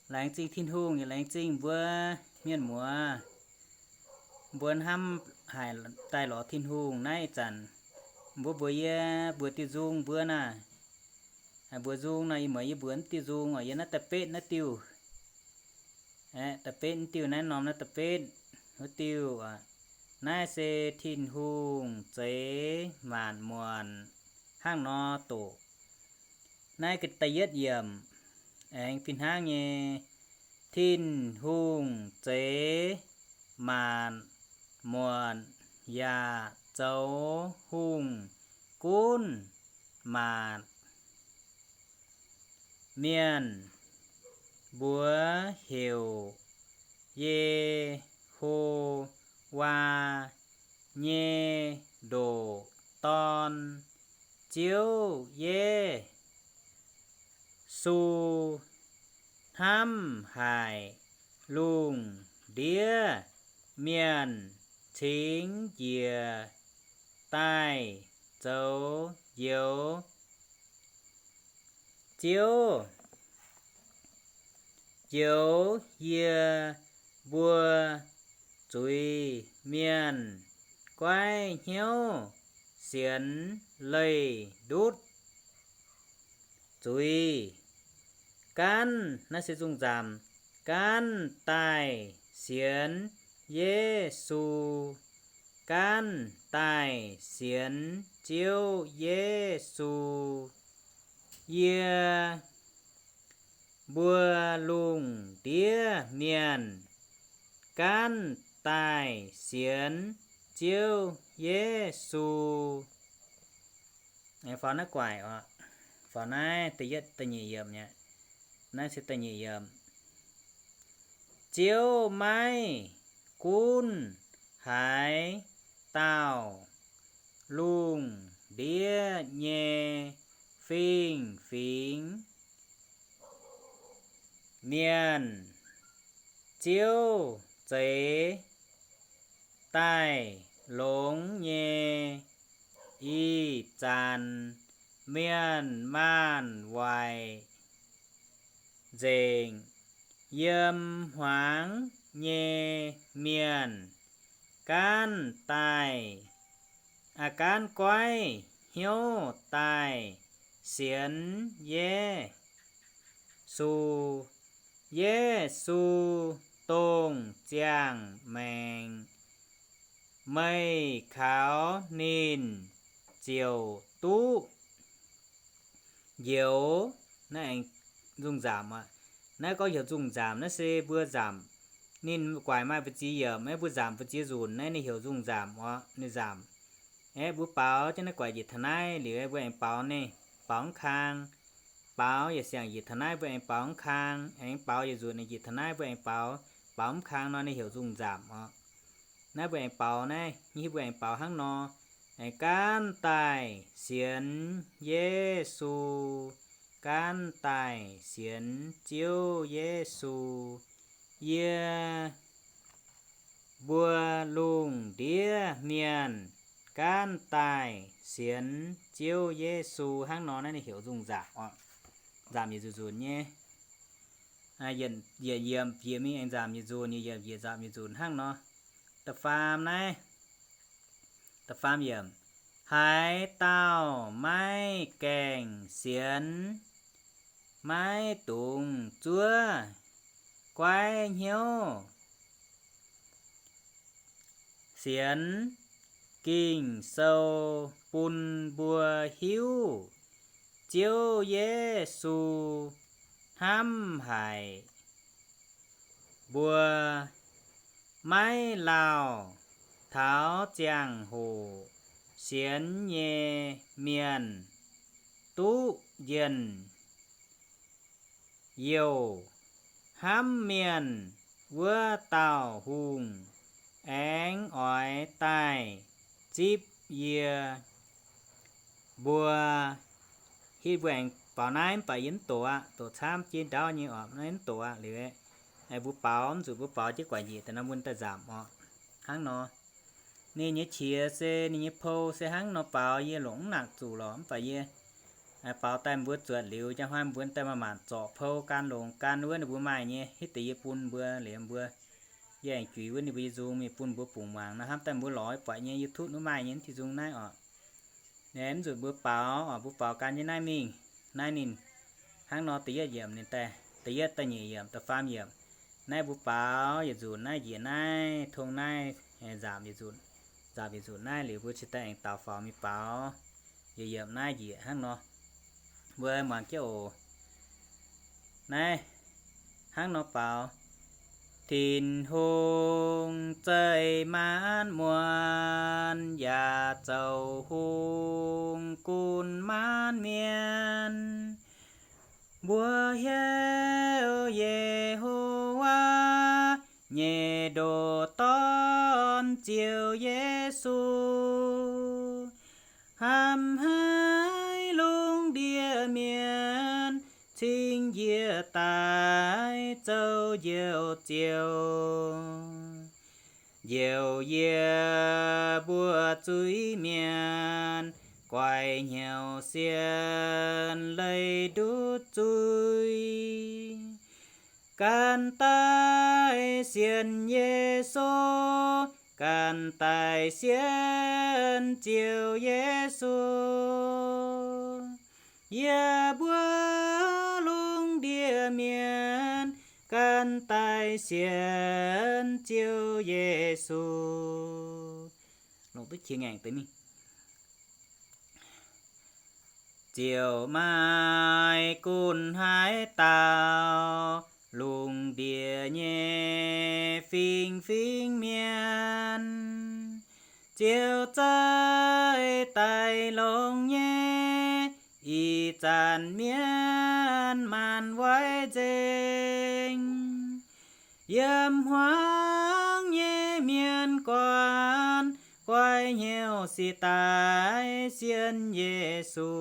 Laengz zingh Tin-Hungh, yaac laengz zingh mbuo mienh muoz, mbuo hnamv haic daaih lorz Tin-Hungh. Naaiv ih zanc mbuo mbuox yie mbuo diuh nzung mbuo naaic. Mbuox nzung nor, ih mueiz yie mbuox mv diuh nzung oc. Yie naaiv da'betv naaiv diuh, aeqv, da'betv mv diuh naaiv norm naaiv da'betv wuov diuh oc. Naaiv se Tin-Hungh zeix maanc muonc hnangv nor doqc. Naaiv da'yietv yiemc aengx fih hnangv nyei. Tin-Hungh zeix maanc muonc yaac zoux hungh gunv maanc mienh. Mbuox heuc Ye^ho^waa nyei ndoqc Dorn, Ziouv Ye^su. Hnamv haic lungh ndiev mienh cingx njiec daaih zoux njoux Ziouv, njoux yie mbuo zuiz mienh, goiv hnyouv sienx leih ndutv zuiz, gaanv, naaiv se nzung nzamc, gaanv daaih sienx Yesu, gaanv daaih sienx Ziouv Yesu. Yie mbuo lungh ndiev mienh gaanv daaih sienx Ziouv Yesu. Faaux naaiv guaaic oc. Faaux naaiv da'yietv, da'nyeic yiemc aqv. Naaiv se da'nyeic yiemc. Ziouv maiv gunv haaix dauh lungh ndiev nyei fingx-fingx mienh, Ziouv zeix daaih longx nyei ih zanc, mienh maanc waaic nzengc, yiem hmuangx nyei mienh gaanv daaih, aa, gaanv goiv hnyouv daaih sienx Yesu. Yesu dongh ziangh maengc, meih kaux ninh ziouc duqv njoux. Naaiv aengx nzung nzamc aqv. Naaiv gorngv heuc nzung nzamc, naaiv se mbuo nzamc. Ninh guaaic maaih mbu'ziex yiemc, aeqv, mbuo nzamc mbu'ziex nzunc naaiv ninh heuc nzung nzamc oc, ninh nzamc. Aeqv, mbuo baaux jienv naaiv guaaic njiec taux naaiv liuz, aeqv, mbuo aengx baaux ninh, baaux mv kang. Baaux yietc siang njiec taux naaiv mbuo aengx baaux mv kang, aengx baaux yietc nzunc njiec taux naaiv mbuo aengx baaux, baaux mv kang nor ninh heuc nzung nzamc oc. Naaiv mbuo aengx baaux naaiv, nyei mbuo aengx baaux hnangv nor, aengx gaanv daaih sienx Yesu, gaanv daaih sienx Ziouv Yesu. Yie mbuo lungh ndiev mienh gaanv daaih sienx Ziouv Yesu hnangv nor naaiv ninh heuc nzung nzamc oc. Nzamc yietc nzunc nzunc nyei. Yietc yiemc jiex mingh aengx nzamc yietc nzunc, yietc yiemc jiex nzamc yietc nzunc hnangv nor. Da'faam naaiv, da'faam yiemc, haaix dauh maiv gaengh sienx, maiv dungx zuov, goiv hnyouv sienx Ging-Sou bun mbuo hiuv, Ziouv Yesu hnamv haic mbuo, maiv lauh taux ziangh hoc sienx nyei mienh duqv njien-youh. Hnamv mienh wuov dauh hungh aengx oix daaih zipv yie mbuo. Hitv mbuo aengx baaux naaiv mv baac yie mv doqc aqv, doqc camv jienv ndaauv nyei oc, naaiv mv doqc aqv liuz, mbuo baaux mv zuqc, mbuo baaux jienv guaix njiec daaih nor mbuo daaih nzamc oc. Hnangv nor, ninh nyei qiex se, ninh nyei pou se hnangv nor baaux yie longc mv nangc zuqc lorqc, mv baac yie Baaux daaih mbuo zuotc liuz, njang hnoi mbuo daaih maaih maanc zorc pou gan longc gan wuov ninh mbuo maaih nyei, hitv deix yie bun mbuo liuz mbuo, yie aengx juix wuov ninh mbuo nyei nzung mingh bun mbuo bungx muangx nor, hnamv daaih mbuo lorz buatc nyei YouTube wuov maaih nyei mv diuh nzung naaiv oc. Naaiv mv nzunc mbuo baaux oc, mbuo baaux gan jienv naaiv mingh. Naaiv ninh hnangv nor da'yietv yiemc ninh daaih, da'yietv da'nyeic yiemc da'faam yiemc. Naaiv mbuo baaux yietc nzunc naaiv njiec naaiv tong naaiv, nzamc yietc nzunc, nzamc yietc nzunc naaiv liuz mbuo cingx daaih aengx daux faaux mingh baaux yietc yiemc naaiv njiec hnangv nor. Mbuo muangx jienv oc. Naaiv hnangv nor baaux: Tin-Hungh zeiz maanv muonz yaac zoux hungh gunv maanv mienh. Mbuo heuc Ye^ho^waa nyei ndoh Dorn, Ziouv Yesu, hnamv haic lungh ndiev mienh, cingx njiec daaih zoux Njoux Ziouv. Njoux yie mbuo zuiz-mienh, guaix hnyouv sienh leih nduqc zuiz. Ganh daaih sienx Yesu, ganh daaih sienx Ziouv Yesu. Yie mbuo lungh ndiev mienh, ganh daaih sienx Ziouv Yesu. Longc duqv qiex ngaengc deix mingh. Ziouv maaih gunv haaix dauh, lungh ndiev nyei fingx-fingx mienh, Ziouv zeiz daaih longx nyei, ih zanc mienh maanc waiv nzengc. Yiem hmuangx nyei mienh guanh, guaix hnyouv sic daaih sienx Yesu.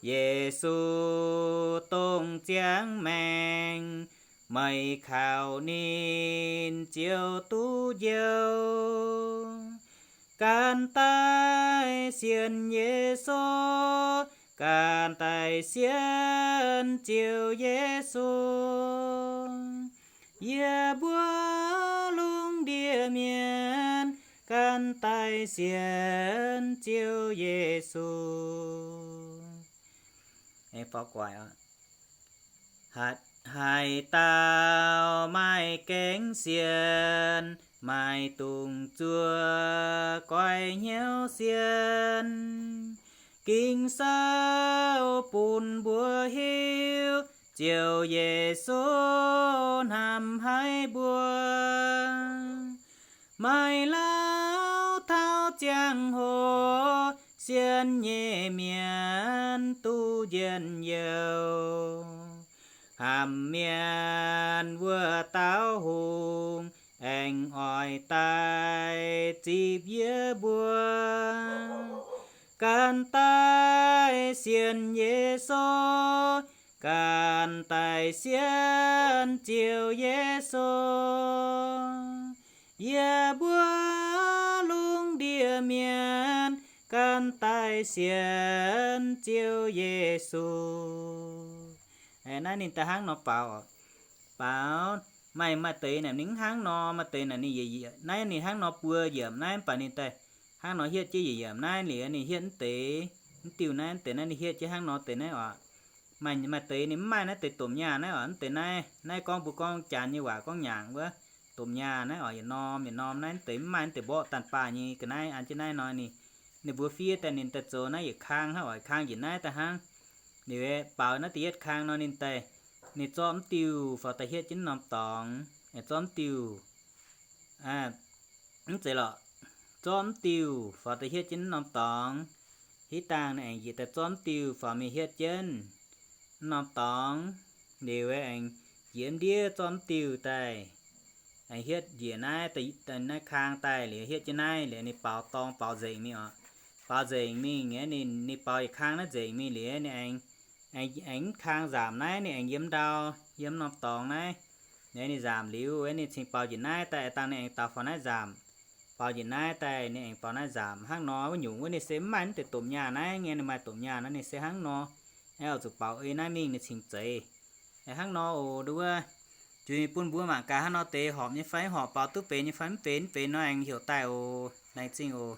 Yesu dongh ziangx maengc, meih kaux ninh ziouc duqv njoux. Ganh daaih sienx Yesu, ganh daaih sienx Ziouv Yesu. Yie mbuo lungh ndiev mienh, ganh daaih sienx Ziouv Yesu. Haaix dauh maaih gaengh sienx, maaih dungx zuov guaix hnyouv sienx. Ging-Sou bun mbuo hiuv, Ziouv Yesu hnamv haic mbuo. Maaih lauh taux ziangh hoc, sienx nyei mienh duqv njien-youh. Hnamv mienh wuov dauh hungh, aengx oix daaih zipv yie mbuo. Ganh daaih sienx Yesu, ganh daaih sienx Ziouv Yesu. Yie mbuo lungh ndiev mienh, ganh daaih sienx Ziouv Yesu. Naaiv ninh daaih hnangv nor baaux oc. Baaux maaih, maaih deix naaic ninh mv hnangv nor, maaih deix naaic ninh yietc, naaiv ninh hnangv nor buo yiemc naaiv, mv baac ninh daaih hnangv nor hietv jienv yietc yiemc naaiv liuz ninh hietv mv deix, mv diuh naaiv, mv deix naaiv ninh hietv jienv hnangv nor deix naaiv oc. Maaih, maaih deix ninh mv maaih naaiv deix domh nyaah naaiv oc, mv deix naaiv, naaiv gorngv mbuo gorngv Janx nyei waac gorngv nyaangc wuov, domh nyaah naaiv oc, yietc norm yietc norm naaiv, mv deix mv maaih naaiv deix mborqv daanh baah nyei ga'naaiv an jienv naaiv nor ninh, ninh mbuo fiev daaih ninh daaih zoux naaiv yietc kang hnangv oc, kang njiec naaiv daaih hnangv. Ninh baaux naaiv da'yietv kang nor ninh daaih, ninh zorqv mv diuh faaux daaih hietv jienv norm dorngx, zorqv mv diuh, mv zeiz lorqc, zorqv mv diuh faaux daaih hietv jienv norm dorngx. Hitv dangh ninh aengx njiec daaih zorqv mv diuh faaux mingh hietv jienv norm dorngx. Liuz aengx njiec ndiev zorqv mv diuh daaih, aengx hietv njiec naaiv, naaiv kang daaih liuz hietv jienv naaiv liuz ninh baaux dorngx baaux nzengc mingh oc. Baaux nzengc mingh aqv, ninh, ninh baaux yietc kang naaiv nzengc mingh liuz ninh aengx, aengx mv kang nzamc naaiv ninh aengx yiem ndau, yiem norm dorngx naaiv. Ninh nzamc liuz ninh cingx baaux njiec naaiv daaih, dangh ninh aengx daux faaux naaiv nzamc. baaux njiec naaiv daaih ninh aengx baaux naaiv nzaamc hnangv nor. Wuov nyungc wuov ninh se mv maaih naaiv deix domh nyaah naaiv nyei, ninh maaih domh nyaah naaiv ninh se hnangv nor. Aeqv, zuqc baaux ei naaiv mingh ninh cingx zeiz. Hnangv nor oc, nduov wuov, juix bun mbuo mangc gaax hnangv nor deix horpc nyei fai horpc, baaux duqv benx nyei fai mv benx, mv benx nor aengx heuc daaih oc. Laengz zingh oc.